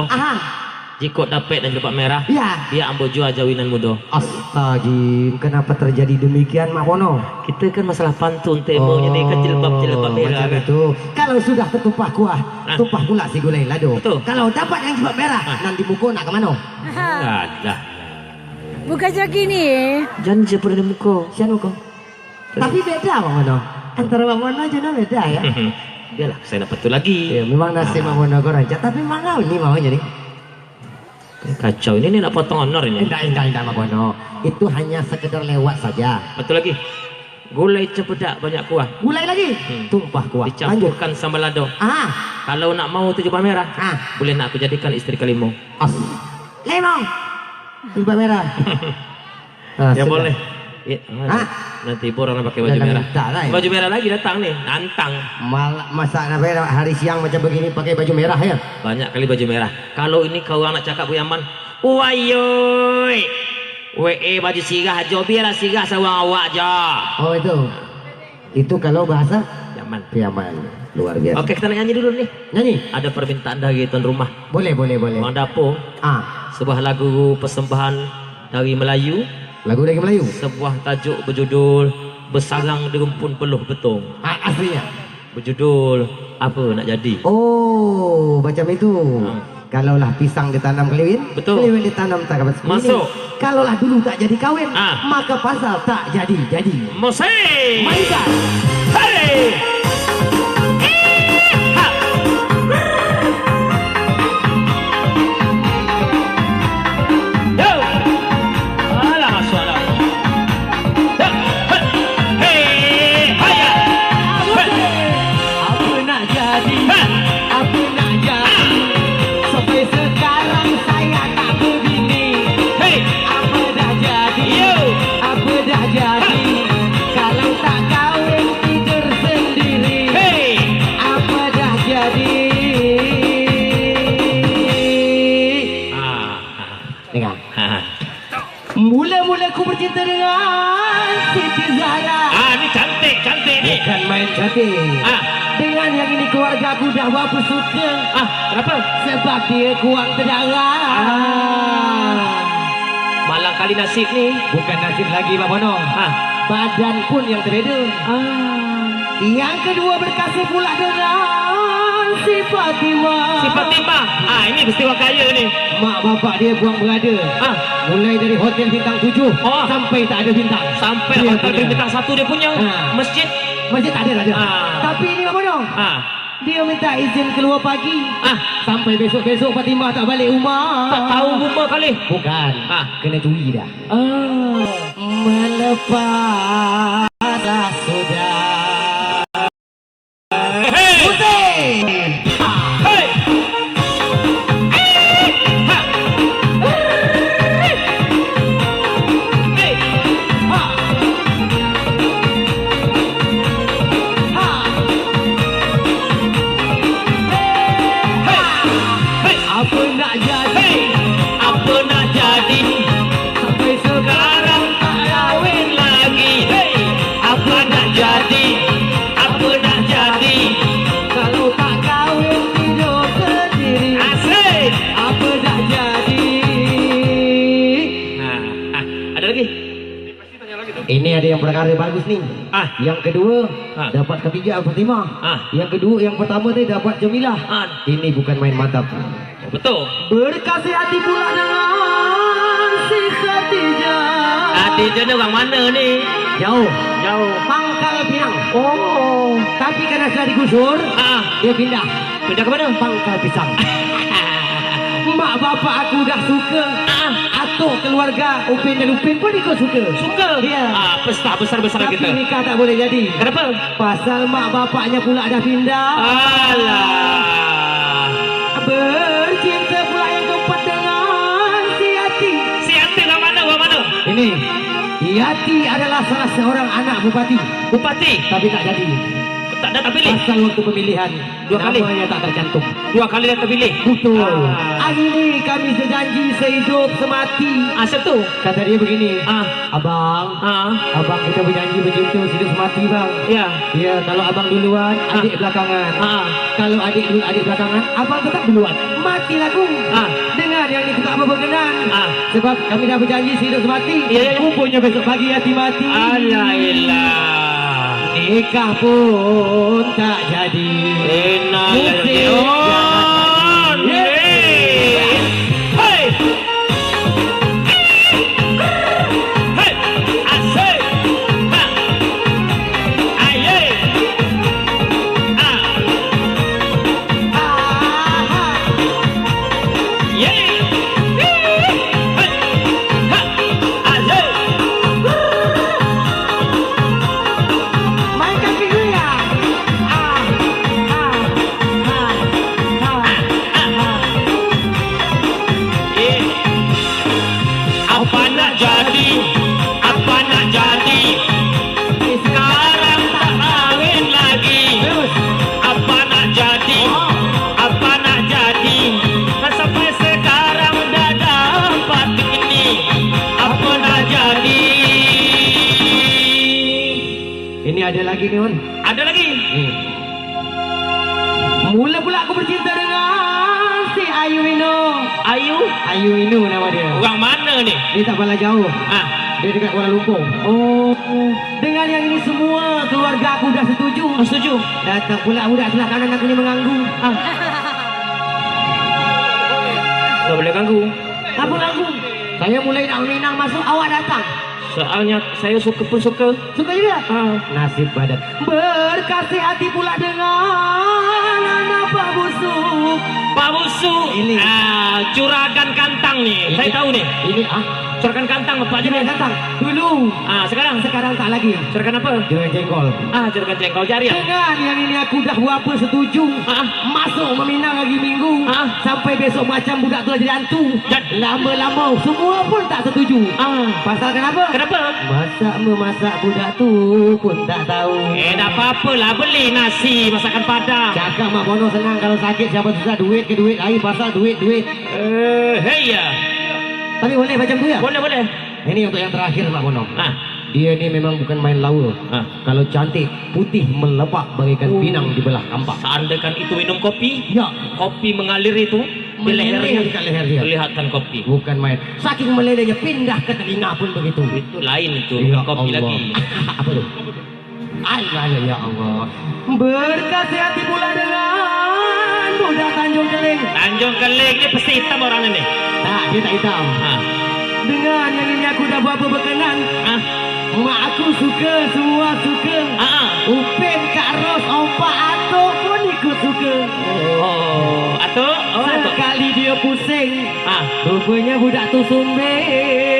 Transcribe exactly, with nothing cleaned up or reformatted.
Aha. Jikok dapek nan jilbab merah, ya, biak ambo jua jawi nan mudo. Astagim, kenapa terjadi demikian, Mak Bono? Kita kan masalah pantun, temonyo ni kan jilbab-jilbab merah, macam kan? Itu. Kalau sudah tertumpah kuah, ah, tumpah pula si gulai lado. Betul. Kalau dapat yang jilbab merah, ah, nan di muko nak ke mano? Alah. Bukan jadi ni, eh. Jan je pernah di muko. Siapa kau? Tapi beda, Mak Bono. Antara Mak Bono jo no beda, ya. Biarlah, saya nak pantun lagi. Ya, memang nasib Mak Bono ko rancak, tapi mangau ni maunyo ni. Kacau ini, ni nak potong honor ini. Indak, indak, indak, Mak Bono. Itu hanya sekedar lewat saja. Pantun lagi. Gulai cempedak banyak kuah. Gulai lagi? Hmm. Tumpah kuah. Dicampurkan sambal lado. Ah. Kalau nak mau tu jubah merah, ah, boleh nak aku jadikan istri kelima. As. Lima. Jubah merah. Ah, ya, sudah. Boleh. Ya, ah, nanti orang pakai baju merah. Baju merah lagi datang ni, nantang. Mal-, masa hari siang macam begini pakai baju merah, ya? Banyak kali baju merah. Kalau ini kau orang nak cakap, Bu Yaman, "Wayoi, we e baju sirah jo, biarlah sirah sawang awak jo." Oh, itu. Itu kalau bahasa Piaman. Piaman. Luar biasa. Oke, kita nak nyanyi dulu nih. Nyanyi? Ada permintaan dari tuan rumah. Boleh, boleh, boleh. Bang Dapo. Ah. Sebuah lagu persembahan dari Melayu. Lagu dari Melayu? Sebuah tajuk berjudul Besarang di Rumpun Peluh Betong. Ah, aslinya? Berjudul Apa Nak Jadi. Oh, macam itu. Ah. Kalaulah pisang ditanam kaliwin, betul, kaliwin ditanam tanaman sendiri. Masuk. Kalaulah dulu tak jadi kawin, ah, maka pasal tak jadi-jadi. Musik. Mainkan. Hei. Eh, ha. Yo. Alah, masuk lah. Yo. Hei. Hei. Hei. Apa nak jadi? Hei. Apa nak jadi? Sampai sekarang saya tak berbini. Hei. Apa dah jadi? Yo. Apa dah jadi? Hei. Kalau tak kawin tidur sendiri. Hei. Apa dah jadi? Ah. Dengar. Ah. Mula-mula ku bercinta dengan Siti Zahra. Ah, ni cantik, cantik ni. Bukan main cantik. Ah. Dengan yang ini keluarga aku dah berapa suka. Ah, kenapa? Sebab dia kuang tedarah. Ah. Malang kali nasib ni. Bukan nasib lagi, Mak Bono. Ah. Badan pun yang terbeda. Ah. Yang kedua berkasih pula dengan si Fatimah. Si Fatimah. Ah, ini peristiwa kaya ni. Mak bapak dia buang berada. Ah. Mulai dari hotel bintang tujuh, oh, sampai tak ada bintang. Sampai dia hotel punya. Bintang satu dia punya. Ah. Masjid. Masjid tak ada, tak ada. Ah. Tapi ini Mak Bono. Ah. Dia minta izin keluar pagi. Ah. Sampai besok-besok Fatimah tak balik rumah. Tak tahu rumah kali. Bukan. Ah. Kena curi dah. Ah. Melepaslah sudah. Hei! Putih! Hei! Hei! Apa nak jadi? Apa nak jadi? Sampai sekarang tak kawin lagi. Hei! Apa nak jadi? Apa nak jadi? Kalau tak kawin tidur sendiri. Asik! Apa nak jadi? Nah, ah, ada lagi? Ini ada yang perkara bagus ni. Ah. Yang kedua, ah, dapat Khadijah Fatimah. Ah. Yang kedua, yang pertama tadi dapat Jamilah. Ah. Ini bukan main mata. Betul. Berkasih hati pula dengan si Khadijah. Khadijah ni orang mana ni? Jauh. Jauh. Pangkal Pinang. Oh. Tapi karena sudah digusur, ah, dia pindah. Pindah ke mana? Pangkal Pisang. Mak bapak aku dah suka. Ah. Atuk keluarga Upin dan Upin pun ikut suka. Suka? Ya. Ah, pesta besar-besaran. Tapi kita. Nikah tak boleh jadi. Kenapa? Pasal mak bapaknya pula dah pindah. Alah. Bercinta pula yang keempat dengan si Yati. Si Yati orang mana, orang mana? Ini, Yati adalah salah seorang anak bupati. Bupati? Tapi tak jadi. Tak ada terpilih. Pasal waktu pemilihan, dua kali. Namanya tak tercantum. Dua kali dah terpilih. Betul. Ah. Hari ini kami sejanji sehidup semati. Ah, siapa tu? Kata dia begini, Ah. "Abang, Ah. abang kita berjanji bercinta sehidup semati, Bang." Ya. Ya, kalau abang duluan, Ah. adik belakangan. Ah. Kalau adik dulu, adik belakangan, abang tetap duluan. Mati lagu. Ah. Dengar yang ni, tak apa berkenan. Ah. Sebab kami dah berjanji sehidup semati. Ya, ya, ya. Rupanya besok pagi hati mati. Alailah. Nikah pun tak jadi. Musik Innalillahi. Hei. Hei. Asik. Ha. Aye. Ah. Ye. Hei. Ha. Aye. Main kaki dulu ya. Ah, ah, ah, ah, ah. Eh. Apa nak jadi? Apa nak jadi? Sekarang tak kawin lagi. Apa nak jadi? Apa nak jadi? Sampai sekarang dah dapat bini. Apa nak jadi? Ini ada lagi ni, Wan. Ada lagi? Hmm. Mula pula aku bercinta dengan si Ayu Inu. Ayu? Ayu Inu nama dia. Orang mana ni? Dia tak payah jauh. Ah. Dia dekat Kuala Lumpur. Oh. Dengan yang ini semua keluarga aku dah setuju. Oh, setuju. Datang pula budak sebelah kanan aku ni mengganggu. Ah. Tak boleh ganggu. Apa ganggu? Saya mulai nak meminang masuk, awak datang. Soalnya saya suka pun suka. Suka juga? Ah. Nasib badan. Berkasih hati pula dengan anak Pak Busuk. Pak Busuk. Ini. Ah, juragan kantang ni. Ini. Saya tahu ni. Ini, ah. Juragan kantang, Pak, juragan kantang. Dulu. Ah, sekarang? Sekarang tak lagi. Juragan apa? Juragan jengkol. Ah, juragan jengkol. Jari ya? Dengan yang ini aku dah berapa setuju. Ah. Masuk meminang hari Minggu. Ah. Sampai besok macam budak tu jadi hantu. Lama-lama, semua pun tak setuju. Ah. Pasal kenapa? Kenapa? Masak memasak budak tu pun tak tahu. Eh, tak apa-apa lah. Beli nasi, masakan Padang. Cakap Mak Bono senang, kalau sakit siapa susah, duit ke duit, air pasal duit, duit. Eh, hei ya. Tapi boleh macam tu ya? Boleh, boleh. Ini untuk yang terakhir, Mak Bono. Ah. Dia ni memang bukan main lawa. Ah. Kalau cantik, putih melepak bagaikan Oh. pinang di belah kampak. Seandaikan itu minum kopi, Ya. kopi mengalir itu, di Meleleh lehernya, dekat leher dia. Kelihatan kopi. Bukan main. Saking melelehnya, pindah ke telinga pun begitu. Itu lain itu, Ya bukan kopi Allah. lagi. Apa tu? Ai, bahaya, ya Allah. Berkasih hati pula dengan budak Tanjung Keling. Tanjung Keling ni pasti hitam orang ni. Tak, dia tak hitam. Ha. Dengan yang ini aku dah berapa berkenan. Ha. Mak aku suka, semua suka. Ha, ha. Upin, Kak Ros, Ompak Atok pun ikut suka. Oh, Atok? Oh, Atok. Sekali dia pusing, Ha. rupanya budak tu sumbing.